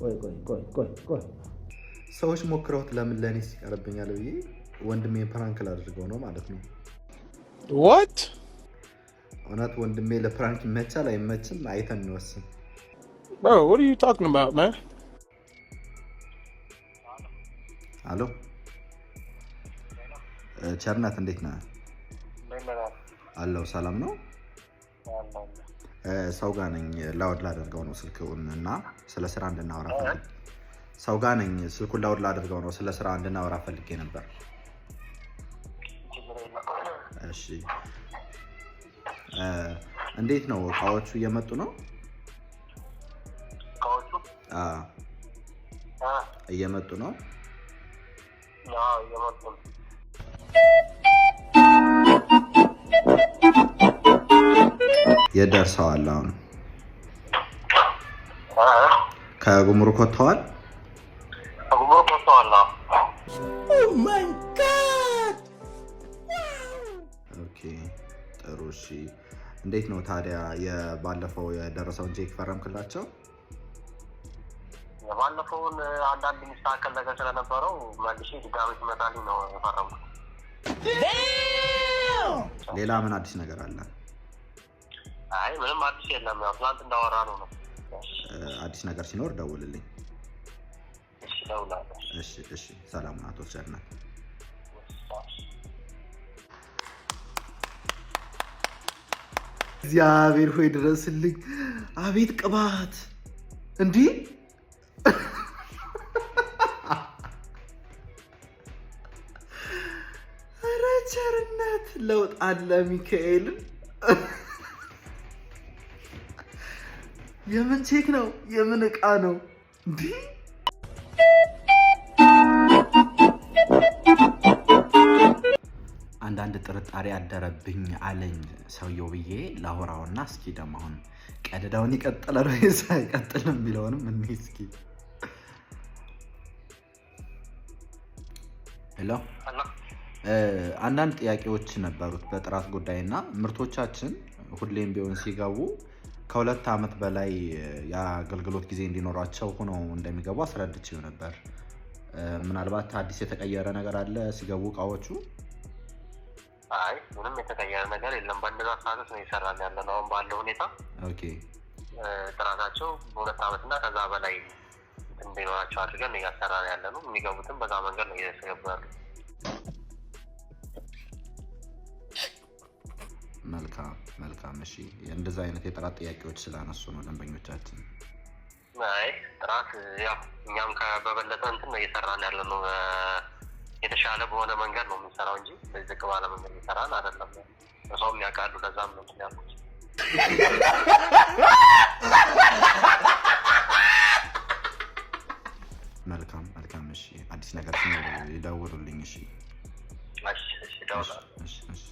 ቆይ ቆይ ቆይ ቆይ ቆይ። ሰዎች ሞክረውት ለምን ለእኔ ይቀርብኛል ብዬ ወንድሜ prank ላድርገው ነው ማለት ነው። What? እውነት ወንድሜ ለ prank ይመቻል አይመችም አይተን እንወስን። Bro, what are you talking about, man? አሎ ቸርነት እንዴት ነህ? አለው ሰላም ነው። ሰው ጋር ነኝ። Loud ላደርገው ነው ስልኩን እና ስለ ስራ እንድናወራ ፈልጌ ሰው ጋር ነኝ። ስልኩን loud ላደርገው ነው ስለ ስራ እንድናወራ ፈልጌ ነበር። እሺ እንዴት ነው እቃዎቹ እየመጡ ነው? እቃዎቹ እየመጡ ነው። እየመጡ ነው። የት ደርሰዋል? አሁን ከጉምሩክ ወጥተዋል። ከጉምሩክ ወጥተዋል። Oh my God! Okay ጥሩ። እሺ እንዴት ነው ታዲያ የባለፈው የደረሰውን ቼክ ፈረምክላቸው? የባለፈውን አንዳንድ የሚስተካከል ነገር ስለነበረው መልሼ ድጋሚ ሲመጣልኝ ነው የፈረምኩት። ሌላ ምን አዲስ ነገር አለ? አይ ምንም አዲስ የለም። ያው ትናንት እንዳወራ ነው። አዲስ ነገር ሲኖር ደውልልኝ። እሺ እደውላለሁ። እሺ እሺ። ሰላም አቶ ቸርነት። እግዚአብሔር ሆይ ድረስልኝ። አቤት ቅባት እንዲህ! ኧረ ቸርነት ለውጥ አለ። ሚካኤልን የምን ቼክ ነው? የምን ዕቃ ነው? እንዲህ። አንዳንድ ጥርጣሬ አደረብኝ አለኝ ሰውየው ብዬ ላወራውና እስኪ ደግሞ አሁን ቀደዳውን ይቀጥላል ወይስ አይቀጥልም የሚለውንም እኔ እስኪ። Hello፣ አንዳንድ ጥያቄዎች ነበሩት በጥራት ጉዳይ እና ምርቶቻችን ሁሌም ቢሆን ሲገቡ ከ2 ዓመት በላይ የአገልግሎት ጊዜ እንዲኖራቸው ሆነው እንደሚገቡ አስረድቼው ነበር። ምናልባት አዲስ የተቀየረ ነገር አለ ሲገቡ እቃዎቹ? አይ ምንም የተቀየረ ነገር የለም። በእንደዛ status ነው እየሰራን ያለነው አሁን ባለው ሁኔታ። ጥራታቸው በ2 ዓመት እና ከዛ በላይ እንዲኖራቸው አድርገን እያሰራን ያለ ነው። የሚገቡትም በዛ መንገድ ነው እየተገቡ ያሉት። መልካም መልካም። እሺ እንደዛ አይነት የጥራት ጥያቄዎች ስላነሱ ነው ደንበኞቻችን። አይ ጥራት ያው እኛም በበለጠ እንትን ነው እየሰራን ያለ ነው። የተሻለ በሆነ መንገድ ነው የምንሰራው እንጂ ዝቅ ባለ መንገድ እየሰራን አይደለም። ሰውም ያውቃሉ። ለዛም ነው እንትን ያልኩት። መልካም መልካም። እሺ አዲስ ነገር ሲኖር ይደውሉልኝ። እሺ እሺ እሺ፣ እደውላለሁ። እሺ እሺ።